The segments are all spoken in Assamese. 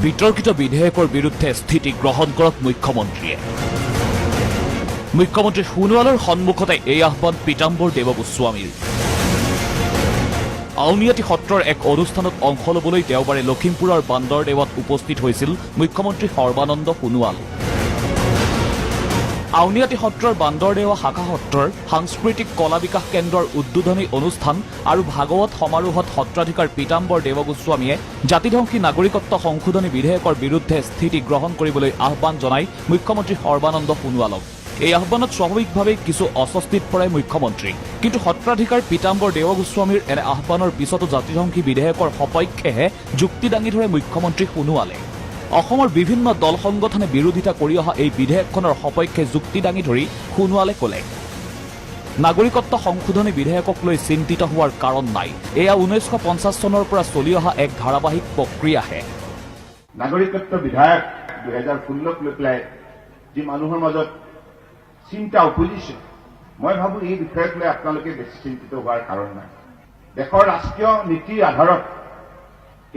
বিতৰ্কিত বিধেয়কৰ বিৰুদ্ধে স্থিতি গ্ৰহণ কৰক মুখ্যমন্ত্ৰীয়ে। মুখ্যমন্ত্ৰী সোণোৱালৰ সন্মুখতে এই আহ্বান পীতাম্বৰ দেৱগোস্বামীৰ। আউনীআটী সত্ৰৰ এক অনুষ্ঠানত অংশ ল'বলৈ দেওবাৰে লখিমপুৰৰ বান্দৰদেৱাত উপস্থিত হৈছিল মুখ্যমন্ত্ৰী সৰ্বানন্দ সোণোৱাল। আউনীআটী সত্ৰৰ বান্দৰদেৱা শাখা সত্ৰৰ সাংস্কৃতিক কলা বিকাশ কেন্দ্ৰৰ উদ্বোধনী অনুষ্ঠান আৰু ভাগৱত সমাৰোহত সত্ৰাধিকাৰ পীতাম্বৰ দেৱগোস্বামীয়ে জাতিধ্বংসী নাগৰিকত্ব সংশোধনী বিধেয়কৰ বিৰুদ্ধে স্থিতি গ্ৰহণ কৰিবলৈ আহ্বান জনাই মুখ্যমন্ত্ৰী সৰ্বানন্দ সোণোৱালক। এই আহ্বানত স্বাভাৱিকভাৱেই কিছু অস্বস্তিত পৰে মুখ্যমন্ত্ৰী। কিন্তু সত্ৰাধিকাৰ পীতাম্বৰ দেৱগোস্বামীৰ এনে আহ্বানৰ পিছতো জাতিধ্বংসী বিধেয়কৰ সপক্ষেহে যুক্তি দাঙি ধৰে মুখ্যমন্ত্ৰী সোণোৱালে। অসমৰ বিভিন্ন দল সংগঠনে বিৰোধিতা কৰি অহা এই বিধেয়কখনৰ সপক্ষে যুক্তি দাঙি ধৰি সোণোৱালে ক'লে, নাগৰিকত্ব সংশোধনী বিধেয়কক লৈ চিন্তিত হোৱাৰ কাৰণ নাই। এয়া 1950 চনৰ পৰা চলি অহা এক ধাৰাবাহিক প্ৰক্ৰিয়াহে। নাগৰিকত্ব বিধেয়ক 2016ক লৈ পেলাই যি মানুহৰ মাজত চিন্তা উপজিছে, মই ভাবো এই বিষয়ক লৈ আপোনালোকে বেছি চিন্তিত হোৱাৰ কাৰণ নাই। দেশৰ ৰাষ্ট্ৰীয় নীতিৰ আধাৰত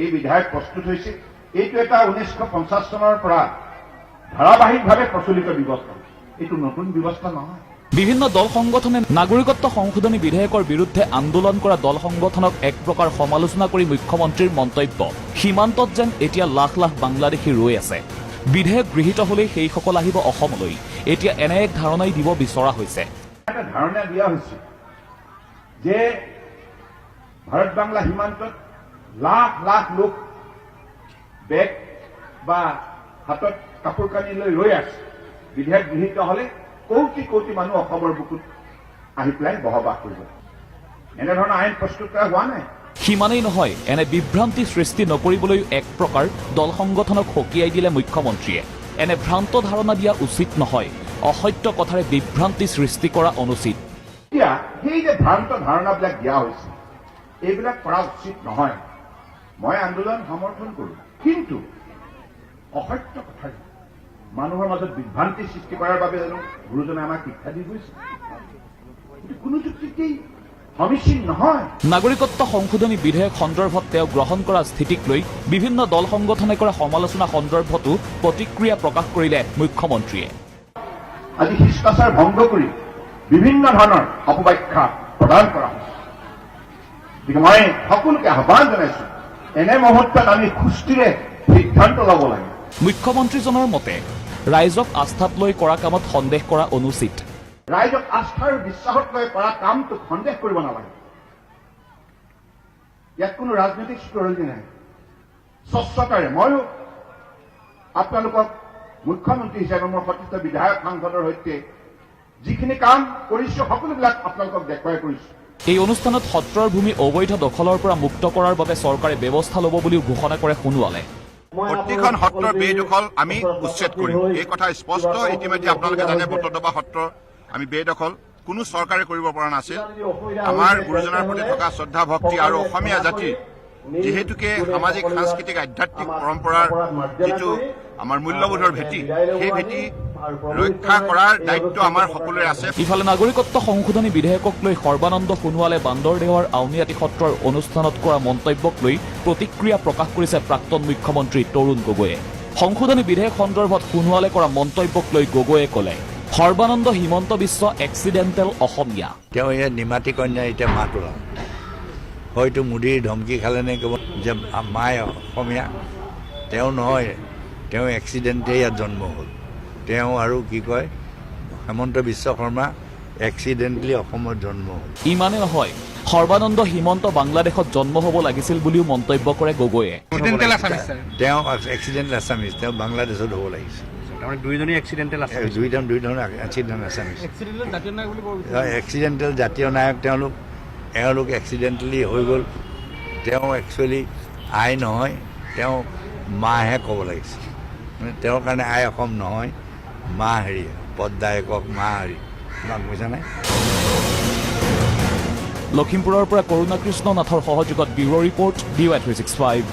এই বিধেয়ক প্ৰস্তুত হৈছে। এইটো এটা 1950 চনৰ পৰা ধাৰাবাহিকভাৱে প্ৰচলিত ব্যৱস্থা। এইটো নতুন ব্যৱস্থা নহয়। বিভিন্ন দল সংগঠনে নাগৰিকত্ব সংশোধনী বিধেয়কৰ বিৰুদ্ধে আন্দোলন কৰা দল সংগঠনক এক প্ৰকাৰ সমালোচনা কৰি মুখ্যমন্ত্ৰীৰ মন্তব্য, সীমান্তত যেন এতিয়া লাখ লাখ বাংলাদেশী ৰৈ আছে। বিধেয়ক গৃহীত হলেই সেইসকল আহিব অসমলৈ। এতিয়া এনে এক ধাৰণাই দিব বিচৰা হৈছে। এটা ধাৰণা দিয়া হৈছে যে ভাৰত বাংলা সীমান্তত লাখ লাখ লোক বেগ বা হাতত কাপোৰ কানি লৈ ৰৈ আছে। বিধেয়ক গৃহীত হলে কোটি কোটি মানুহ অসমৰ বুকুত আহি পেলাই বসবাস কৰিব। এনেধৰণৰ আইন প্ৰস্তুত কৰা হোৱা নাই। সিমানেই নহয়, এনে বিভ্ৰান্তি সৃষ্টি নকৰিবলৈও এক প্ৰকাৰ দল সংগঠনক সকীয়াই দিলে মুখ্যমন্ত্ৰীয়ে। এনে ভ্ৰান্ত ধাৰণা দিয়া উচিত নহয়। অসত্য কথাৰে বিভ্ৰান্তি সৃষ্টি কৰা অনুচিত। এতিয়া সেই যে ভ্ৰান্ত ধাৰণাবিলাক দিয়া হৈছে, এইবিলাক কৰা উচিত নহয়। মই আন্দোলন সমৰ্থন কৰো, কিন্তু অসত্য কথাৰে মানুহৰ মাজত বিভ্ৰান্তি সৃষ্টি কৰাৰ বাবে জানো গুৰুজনে আমাক শিক্ষা দি গৈছে? এইটো কোনো যুক্তিতেই সমীচীন নহয়। নাগৰিকত্ব সংশোধনী বিধেয়ক সন্দৰ্ভত তেওঁ গ্ৰহণ কৰা স্থিতিক লৈ বিভিন্ন দল সংগঠনে কৰা সমালোচনা সন্দৰ্ভতো প্ৰতিক্ৰিয়া প্ৰকাশ কৰিলে মুখ্যমন্ত্ৰীয়ে। আজি শিষ্টাচাৰ ভংগ কৰি বিভিন্ন ধৰণৰ অপব্যাখ্যা প্ৰদান কৰা হৈছে। গতিকে মই সকলোকে আহ্বান জনাইছো, এনে মুহূৰ্তত আমি সুস্থিৰে সিদ্ধান্ত ল'ব লাগে। মুখ্যমন্ত্ৰীজনৰ মতে ৰাইজক আস্থাত লৈ কৰা কামত সন্দেহ কৰা অনুচিত। ৰাইজক আস্থা আৰু বিশ্বাসত লৈ কৰা কামটোক সন্দেহ কৰিব নালাগে। ইয়াত কোনো ৰাজনৈতিক ষ্টৰেজি নাই। স্বচ্ছতাৰে ময়ো আপোনালোকক মুখ্যমন্ত্ৰী হিচাপে মোৰ সতীৰ্থ বিধায়ক, সাংসদৰ সৈতে যিখিনি কাম কৰিছো, সকলোবিলাক আপোনালোকক দেখুৱাই কৰিছো। এই অনুষ্ঠানত সত্ৰৰ ভূমি অবৈধ দখলৰ পৰা মুক্ত কৰাৰ বাবে চৰকাৰে ব্যৱস্থা ল'ব বুলিও ঘোষণা কৰে সোণোৱালে। প্ৰতিখন সত্ৰৰ বেদখল আমি উচ্ছেদ কৰিম, এই কথা স্পষ্ট। ইতিমধ্যে আপোনালোকে জানে, বটদ্ৰৱা সত্ৰ আমি বেদখল কোনো চৰকাৰে কৰিব পৰা নাছিল। আমাৰ গুৰুজনাৰ প্ৰতি থকা শ্ৰদ্ধা, ভক্তি আৰু অসমীয়া জাতিৰ যিহেতুকে সামাজিক, সাংস্কৃতিক, আধ্যাত্মিক পৰম্পৰাৰ যিটো আমাৰ মূল্যবোধৰ ভেটি, সেই ভেটি ৰক্ষা কৰাৰ দায়িত্ব আমাৰ সকলোৰে আছে। ইফালে নাগৰিকত্ব সংশোধনী বিধেয়কক লৈ সৰ্বানন্দ সোণোৱালে বান্দৰদেৱাৰ আউনীআটী সত্ৰৰ অনুষ্ঠানত কৰা মন্তব্যক লৈ প্ৰতিক্ৰিয়া প্ৰকাশ কৰিছে প্ৰাক্তন মুখ্যমন্ত্ৰী তৰুণ গগৈয়ে। সংশোধনী বিধেয়ক সন্দৰ্ভত সোণোৱালে কৰা মন্তব্যক লৈ গগৈয়ে ক'লে, সৰ্বানন্দ হিমন্ত বিশ্ব এক্সিডেণ্টেল অসমীয়া। তেওঁ ইয়াত নিমাতী কন্যা এতিয়া মাত ওলাল। হয়তো মোদীৰ ধমকি খালে নে ক'ব যে মায়ে অসমীয়া। তেওঁ নহয়, তেওঁ এক্সিডেণ্টে ইয়াত জন্ম হ'ল। তেওঁ আৰু কি কয়, হেমন্ত বিশ্ব শৰ্মা এক্সিডেণ্টলি অসমত জন্ম হ'ল। ইমানে নহয়, সৰ্বানন্দ হিমন্ত বাংলাদেশত জন্ম হ'ব লাগিছিল বুলিও মন্তব্য কৰে গগৈয়ে। Accidental Assamese sir. তেওঁ এক্সিডেণ্ট আছামিজ, তেওঁ বাংলাদেশত হ'ব লাগিছিল। তাৰমানে দুইজনেই এক্সিডেণ্টেল আছামিজ। দুইজন দুই ধৰণৰ এক্সিডেণ্ট আছামিজ। এক্সিডেণ্টেল জাতীয় নায়ক বুলি ক'ব বিচাৰিছে। এক্সিডেণ্টেল জাতীয় নায়ক তেওঁলোক। এওঁলোক এক্সিডেণ্টেলি হৈ গ'ল। তেওঁ একচুৱেলি আই নহয়, তেওঁ মাহে ক'ব লাগিছিল। মানে তেওঁৰ কাৰণে আই অসম নহয়, মা হেৰি পদ্মাই কওক, মা হেৰি, তোমাক বুজা নাই। লখিমপুৰৰ পৰা কৰুণা কৃষ্ণ নাথৰ সহযোগত bureau report, DY 365।